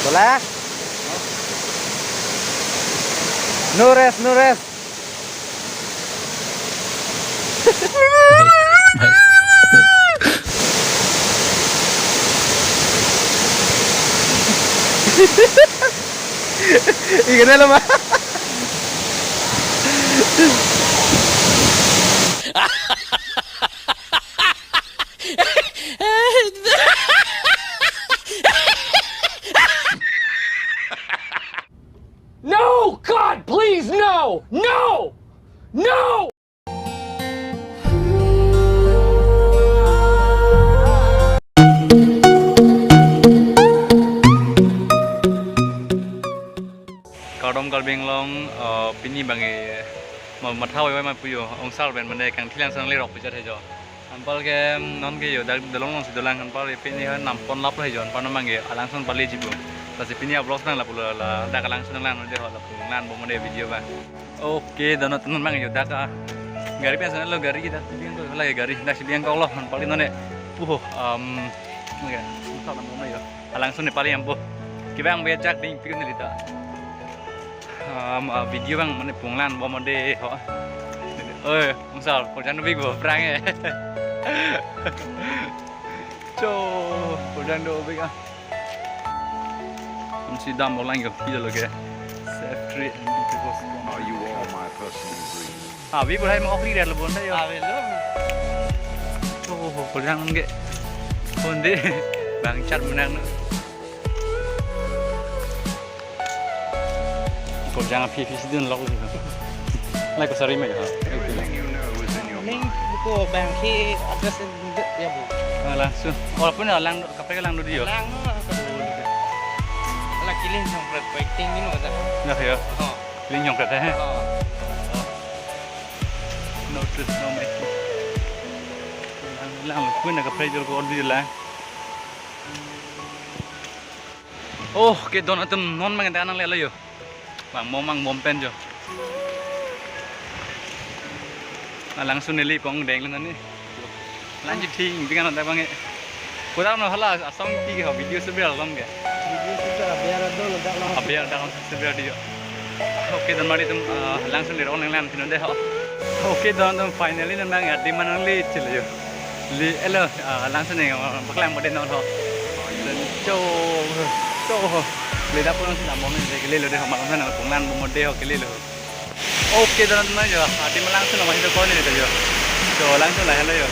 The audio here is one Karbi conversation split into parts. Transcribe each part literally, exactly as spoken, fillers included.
Bola. No rest, no rest. Ikan dalam ah. No! God, please, no! No! No! Kardom Karbi Anglong, eh, pini abangke ma-, matha wai wai ma puyo, ongsar pen mane kangthi langsun le rok pijat hejo. Anpar ke, mm, non ke yo, dak dolong alongsi dolang anpar ke pini ha nampon lap lo hejo, anpar non abangke alangsun pali jibo. Lasi pini a-vlog nang lapulo la, dak alangsun nang lang de ho lapu nang bomde video ba. Oke, dono teman abangke yo dak, ah, gari pen sana lo gari kita, si biang ko lagi gari, dak si biang ko lo, anpar ke none. Puho, um, oke, entah nama yo. Alangsun ne pali ampo. Kibang be jak ding pikun lita. Um, ah, video abang mane punglan bomde ho. Oi, ongsar, kurjang big bo, prang eh. Cho, kurjang do big ah. Kunsi dam bolang yo, kilo lo ke. Save tree and people spawn. Are you all my personal dreams? Ah, big bo hai mo okri dah lo bonda yo. Ave lo. Cho, kurjang ke. Bonde. Bang chat menang. Kurjang aphi aphi si dun lok lo. Lai ko sari ma ya. Ning buko bang ke address ya bu. Ah, langsun. Walaupun ya lang kaprek lang do yo. Lang no ka bu. Ala kiling jong pret waiting ni no da. Nah ya. Oh. Kiling jong pret eh. Oh. No truth, no making. Lang lang pun kaprek jol ko di lang. Oh, ke don atum non mang ta nang lelo yo. Bang mo mang bom pen jo. Alangsun neli pong deng lan ni. Lang ji thing bingan ta bang e. Kodam no hala asong ti ke ho video se ber lom ke. Video se ber biar do lo dak lo. Abiar dak se ber di yo. Oke, don mari atum, eh, langsun le rong lang lang tino de ho. Oke, don atum finally non mang adi manang le chile yo. Le, elo, ah, langsun ne, ah, paklang bomde non ho. Cho, cho ho. Le dak pon si dam bomde ke lelo de ho, malam sana punglan bomde ho ke lelo. Oke, don atum yo. Adi malangsun nama hidup kau ni de yo. Cho, langsun la helo yo.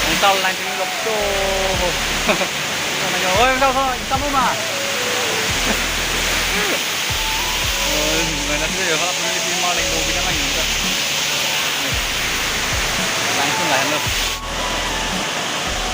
Ongsar langsun lo cho ho. Oi, ongsar ho, ongsar mo ma. Oh, mana sih ya, kalau punya di maling mau kita main juga. Langsun la helo.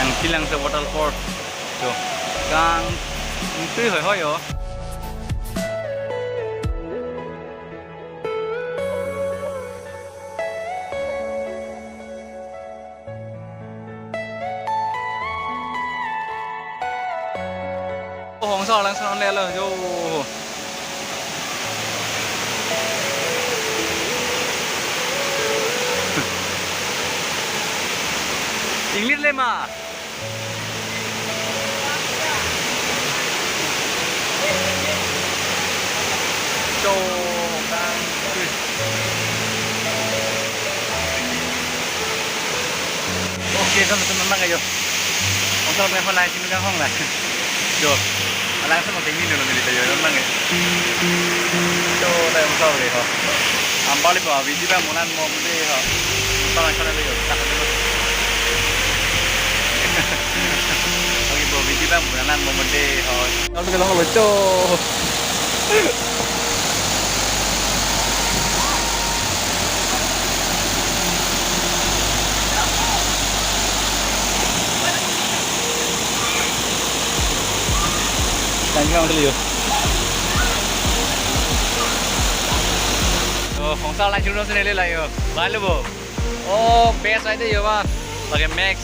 Kangthi langsun waterfall. Cho. Kangthi hoi hoi yo. Oh, ongsar langsun on lelo yo. English le ma. Cho, kang. Oke, teman-teman, mang ayo. Ongsar nang hong lai, sini nang hong lai. Yo, alangsun mo tingin dulu nili tayo, mang eh. Yo, tayo ongsar le ho. Ambali ba, biji bang mulan mo mende ho. Tama sana le yo, tak ada. Oke, bo, biji bang mulan mo mende ho. Kalau kita lo cho. Langsun ang tuloy, oh. Oh, ongsar langsun sini le layo. Balo bo. Oh, best aide yo ba. Lake Max.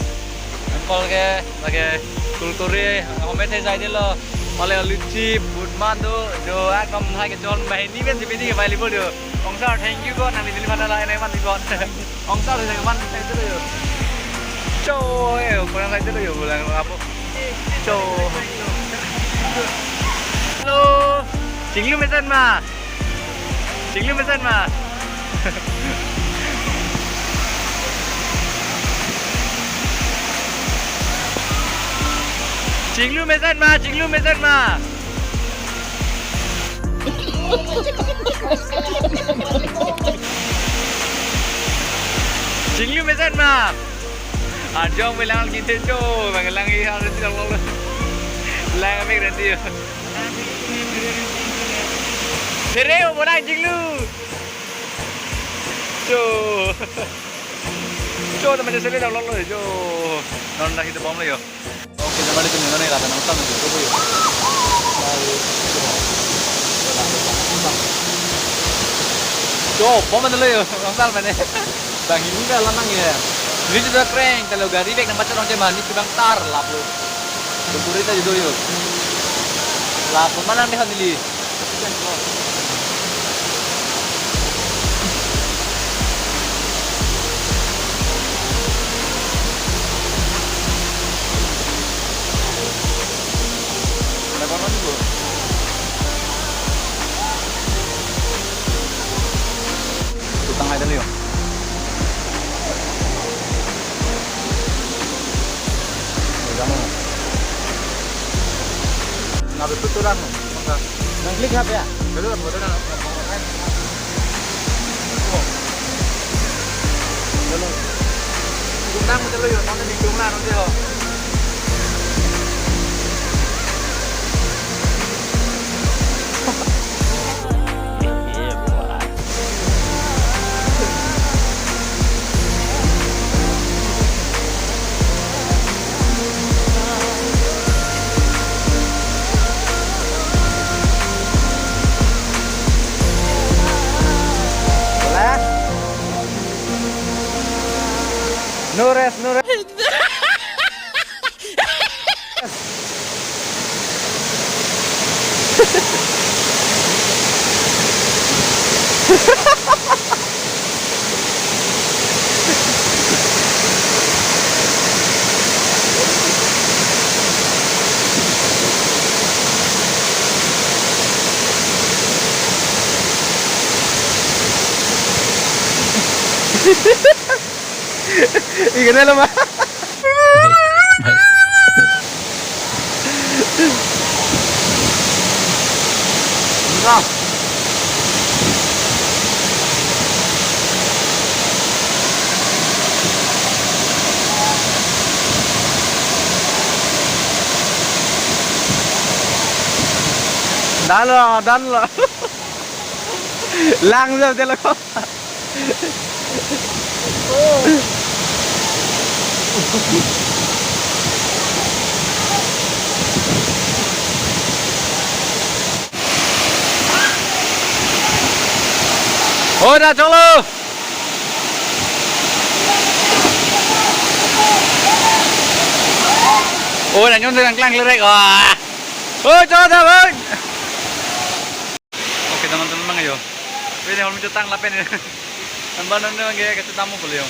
Empal ke, lake Kurkure, home the aide lo. Pale luchi, budman do, jo ekdom hai ke chon bahini ben sibini ke available do. Ongsar, thank you ko, nang dili mana la, nang man ko. Ongsar, nang man side lo yo. Cho, eh, kurang side lo yo, bulan apa? Cho. Chinglu mesen ma. Chinglu mesen ma. Chinglu mesen ma, chinglu mesen ma. Chinglu mesen ma. Arjong bilang kita cho, bang lang i harus lang lo. Lang amik nanti. Tere o bolang chinglu. Cho. Cho teman sele dah lo lo cho. Non dah kita bom lo yo. Oke, teman itu mana ya, rata nang sama juga tuh yo. Cho, bom mana lo yo, nang sama mana. Bang ini kan lanang ya. Ini sudah keren, kalau gari bek nang baca orang ceman, ini bang tar lapu. Kumpuri ta judo yo. Lapu mana nih neli? Ada apa nih, Bu? Tutang aja dulu yo. Jangan. Nggak betul tuh, Rang. Mangga. Nang klik hap ya? Betul, betul, Rang. Betul. Kundang betul yo, nanti di kundang nanti ho. No rest, no rest. Ikan dalam ah. Dan lo, dan lo. Lang jam jalo. Oh, dah cholo. Oh, dah nyom sedang klang lerek. Wah. Oh, cholo dah, Bang. Oke, teman-teman, mang yo. Ini hal itu tang lapen ya. Tambah nonton lagi ke tamu kuliah.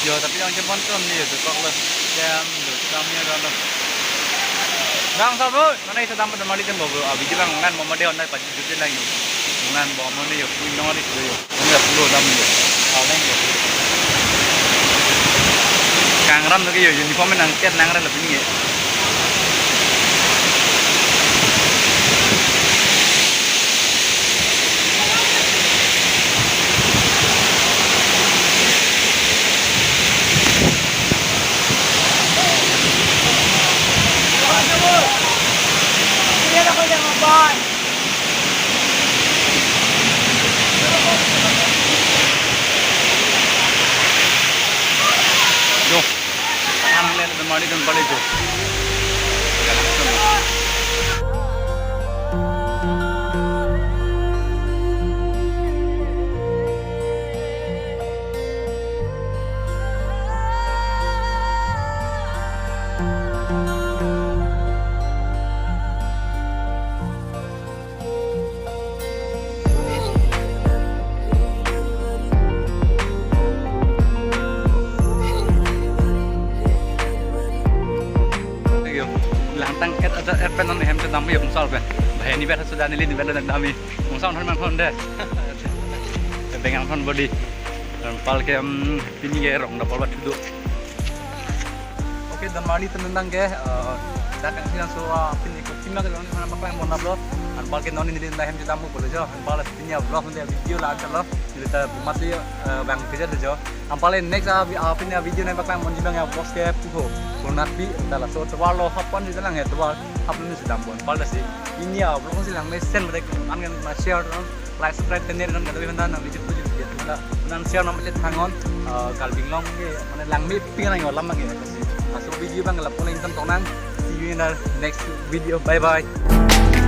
Yo, tapi yang cepat kan dia tuh kok les jam tuh tamunya kan. Bang Sabut, mana itu tamu teman itu bawa abi bilang kan mau dia online pagi juga lagi. Dengan bawa mana yo, punya nomor itu yo. Ini sepuluh tamu yo. Online yo. Kangram lagi yo, uniform nang ket nang rela punya. Yo. Ang lele de mari dun balik jo. Thank you. Lang tang et aja et pen non hem te dam yo sal pen. Heni bet sudah neli ni bet dan kami. Mungsa hon mang hon deh. Bengang hon body. Anpal ke, em, pini ke rong dapal bat do. Oke, dan mali tenang ke, eh, dak kang sinan so, ah, pini ko tima ke long mana paklang mon lo. Anpal ke non neli dah hem jam ko lo jo. Anpal pini vlog neli video la chalo. Neli ta mati, eh, bang kejar jo. Anpal next, ah, vi-, ah, pini video neli paklang mon jibang ya vlog ke puho. Konat bi dah laso tovar lo hapon di lang ya tovar hapon si dam bon. Anpal si pini ya vlog si lang me sen mereka an kan na share no. Like, subscribe, tener dan kata benda nang video tu juga tu na nang share nama chat hangon, eh, Karbi Anglong ke mana lang me ping nang yo lam ke. Laso video bang la pon intan tonang. See you in the next video. Bye bye.